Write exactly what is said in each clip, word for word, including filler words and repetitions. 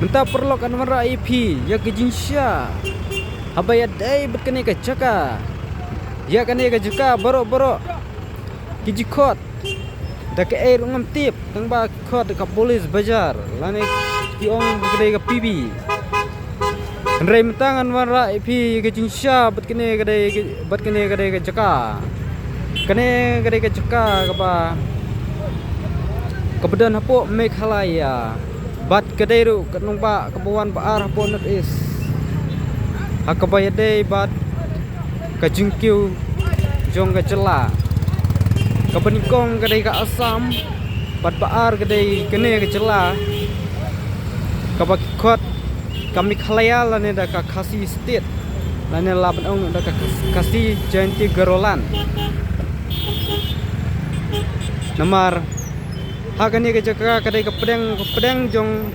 Mynta paralok ngan wanrah ïa phi ïa ka jingshisha haba ïadei bad kane ka jaka. Ïa kane ka jaka baroh baroh ki jingkhot da kaei ruh ngam tip, tang ba ki khot da ka police bazaar lane ki ong ba ka dei ka P B. Hynrei mynta ngan wanrah ïa phi ïa ka jingshisha bad kane ka dei ka, bad kane ka dei ka jaka. Kane ka dei ka jaka kaba, kaba don hapoh Meghalaya. Bad ka dei ruh ka nongbah kaba wan ba ar hapoh North East ha kaba ïadei bad ka jingkiew jong ka jylla. Kaba nyngkong ka dei ka Assam, bad ba ar ka dei kane ka jylla kaba ki khot ka Meghalaya lane da ka Khasi State, lane lah ban ong da ka Khas-, Khasi Jaintia Garoland. Namar ha kane ka jaka ka dei ka pdeng, ka pdeng jong,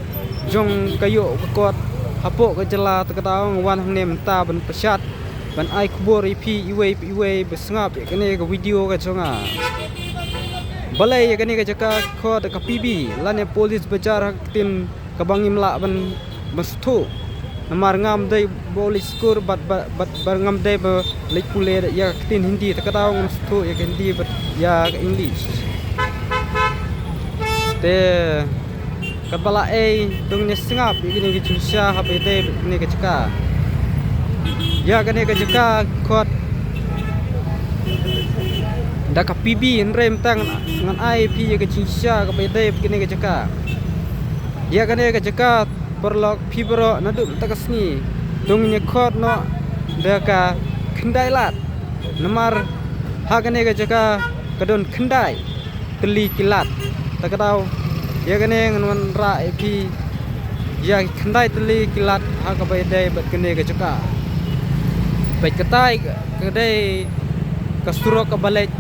jong ka ïoh ka kot hapoh ka jylla. Te kata nga wan hangne mynta ban pynsad, ban ai khubor ïa phi iwei pa iwei ba sngap ïa kane ka video ka jong nga. Balei ïa kane ka jaka ki khot ka P B lane police bazaar ha ka ktien kaba ngim lah ban, ban sngewthuh. Namar ngam dei ba u leit skul bad, bad, bad, bad ngam dei ba leit pule ïa ka ktien Hindi, te kata ngam sngewthuh ïa ka Hindi bad ïa ka English. Te katba la ei, to ngin sngap ïa kane ka jingshisha haba ïadei bad kane ka jaka. Ïa kane ka jaka ki khot da ka P B, hynrei mynta ngan, ngan ai phi ïa ka jingshisha kaba ïadei bad kane ka jaka. Ïa kane ka jaka paralok phi baroh naduh mynta ka sngi to ngin ïa khot noh da ka Khyndai Lad. Namar ha kane ka jaka ka don khyndai tylli ki lad. Te kata ïa kane ngan wanrah ïa phi ïa ki khyndai tylli ki lad ha kaba ïadei bad kane ka jaka. Bad katai ka dei ka surok kaba leit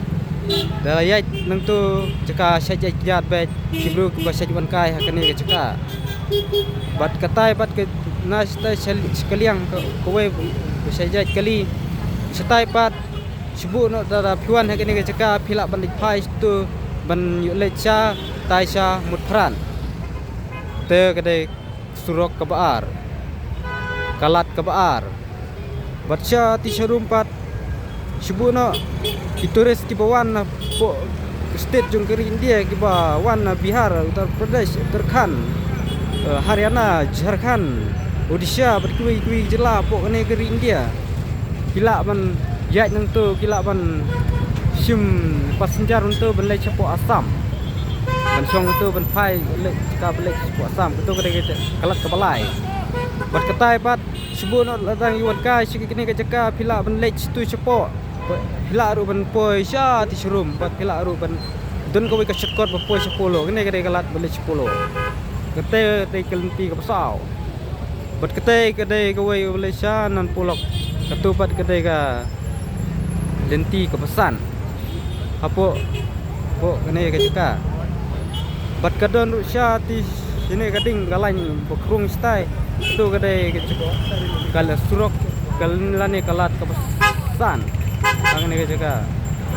da ïaid nangto jaka shait ïaid kjat bad ki briew kiba shait wan kai ha kane ka jaka. Bad katai pat ka na shatai shal-, shakaliang ka, kawei ba shait ïaid kali. Shatai pat shu buh noh da, da phi wan ha kane ka jaka phi lah ban leit phai shato ban ïoh leit shatai sha Mutphran. Te ka dei surok kaba ar, ka lad kaba ar. Bad sha ti sharum pat shu buh noh ki tourist kiba wan na poh state jong ka ri India, kiba wan na Bihar, Uttar Pradesh, Uttarakhand, eh, Haryana, Jharkhand, Odisha bad kiwei kiwei ki jylla poh kane ka ri India. Ki lah ban ïaid nangto, ki lah ban shim passenger nangto ban leit shapoh Assam, ban shong nangto ban phai leit, ka ban leit shapoh Assam. Kato ka dei ka lad kaba lai. Bad katai pat shu buh noh lada ngi wan kai sha kane ka jaka phi lah ban leit shato shapoh. Phi lah ruh ban poi sha ti sharum bad phi lah ruh ban don kawei ka shortcut ba poi sha Polo. Kane ka dei ka lad ba leit sha Polo. Kata dei ka lynti kaba saw. Bad kata ka dei kawei ba leit sha Nan Polok. Kato pat ka dei ka lynti kaba san. Hapoh, hapoh kane ka jaka. Bad ka don ruh sha ti shane ka ding ka lain ba krung shatai. Kato ka dei ka jaka, ka la surok, ka lane ka lad kaba san ha kane ka jaka.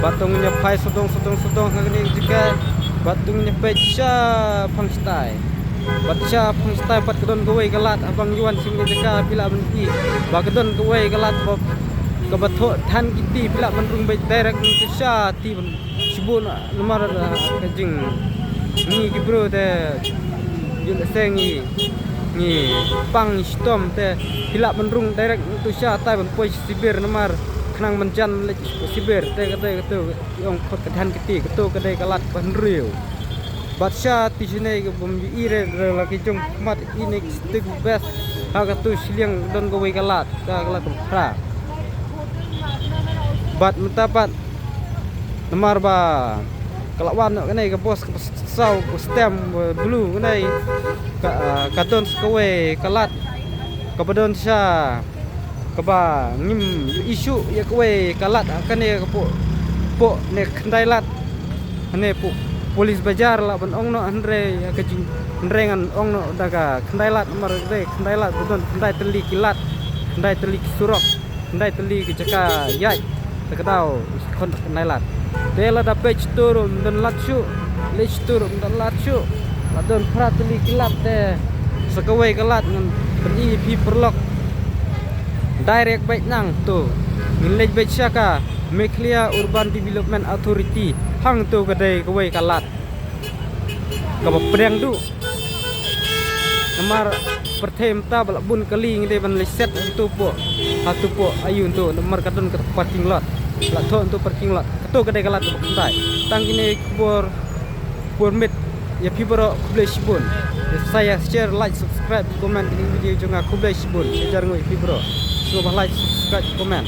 Bad to ngin ïa phai sawdong sawdong sawdong ha kane ka jaka. Bad to ngin ïa peit shaphang shatai. Bad shaphang shatai pat ka don kawei ka lad, haba ngi wan sha kane ka jaka phi lah ban i ba ka don kawei ka lad ba, kaba thoh than kiti, phi lah ban rung beit direct nangto sha ti ban shu buh noh. Namar, ah, ka jing ngi ki briew te ïoh lehse ngi, ngi pang ngi shitom te phi lah ban rung direct nangto shatai ban poi sha Sibir namar khnang ban jan leit sha Sibir. Te kata kato ki ong khot ka than kiti, kato ka dei ka lad kaba hynriew. Bad sha ti shane ka bym ju i re re la ki jong khmat i ne ki sting best ha kato shiliang don kawei ka lad, ka lad kaba phra. Bad mynta pat namar ba ka la wan noh kane ka bos kaba saw, ka stem ba blue kane, ka, ah, ka don sa kawei ka lad kaba don sha kaba ngim ïohi shuh ïa kawei ka lad ha kane ka poh, poh ne Khyndai Lad. Hane poh Police Bazar lah ban ong noh, hynrei ha ka jing, hynrei ngan ong noh da ka Khyndai Lad namar ka dei Khyndai Lad ba don khyndai tylli ki lad, khyndai tylli ki surok, khyndai tylli ki jaka ïaid. Te ka daw khon Khyndai Lad. Te lada peit shato ruh ym don lad shuh, leit shato ruh ym don lad shuh. La don phra tylli ki lad te Sa kawei ka lad ngan pyni ïa phi paralok. Direct beit nangto. Ngin leit beit sha ka Meghalaya Urban Development Authority. Hangto ka dei kawei ka lad kaba pdiang duh. Namar pyrthei mynta ba la bun kali ngi dei ban leit set hato pok. Hato pok aiu nto namar ka don ka parking lot. La thoh nto parking lot. Kato ka dei ka lad kaba khyndai. Tang kine khubor, khubor miet ïa phi baroh, khublei shibun. Sa ïa share, like, subscribe, comment ïa kine ki video jong nga, khublei shibun. Sa ïa jar nguh ïa phi baroh. Sngewbha like, subscribe, comment.